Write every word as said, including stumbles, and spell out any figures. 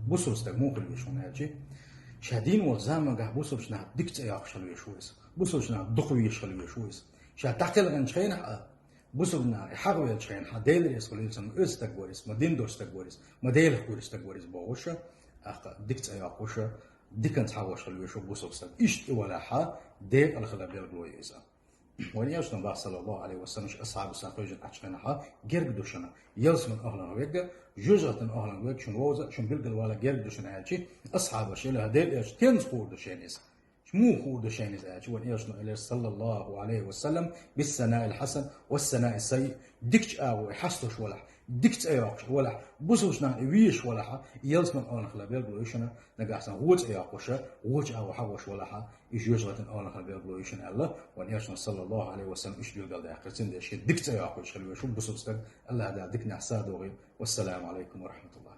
Бусалба стаг муха хила веза хьуна аьлча, ша дийна волча заманчохь бусалба нахах дика цӀи йоккхуш хила веза хьуна иза. Бусалба нахах дукха везаш хила веза хьуна иза. Ша дӀакхелхинчу хенахь а, бусалба нахах хьагӀ веллачу хенахь а, Дела реза хуьлийла цунна, ма оьзда стаг вара иза, ма дин долу стаг вара иза, ма Делах гӀуьрчу стаг вара иза бохуш, тӀаккха дика цӀи йоккхуш, диканца хьагӀош хила веза хьуна бусалба стаг. Иштта и валахь а, декъала хила билгало ю иза. Вайн Элчано боху, саллаллаху Ӏалайхи ва саллам, шен асхьабашна хевшина Ӏачу хенахь а, герга ду шуна ялсаман охӀланах верг а, жоьжахатин охӀланах верг а, шуна вовза а, шуна билгалвала а герга ду шуна аьлча, асхьабаша элира: Делан Элча, хӀинца хуур ду шена иза? Муха хуур ду шена иза аьлча, вайн Элчано элира, саллаллаху Ӏалайхи ва саллам: «Биссанаил хьасан, вассанаи саййи». Дикачу агӀор и хьасташ валахь, дика цӀи йоккхуш валахь, бусалба нахах и везаш валахь, и ялсаман охӀланах хила билгало ю шуна, нагахь санна вон цӀи йоккхуш, вочу агӀор хьагӀош валахь, и жоьжахатин охӀланах хила билгало ю шуна аьлла, вайн Элчано, саллаллаху Ӏалайхи ва саллам, иштта билгалдаьккхира. Цундела шен дика цӀи йоккхуш хила веза хьуна бусалба стаг, АллахӀ Дала диканехь сагӀа догӀийла. Вассаламу Ӏалайкум ва рахьматуллахӀ.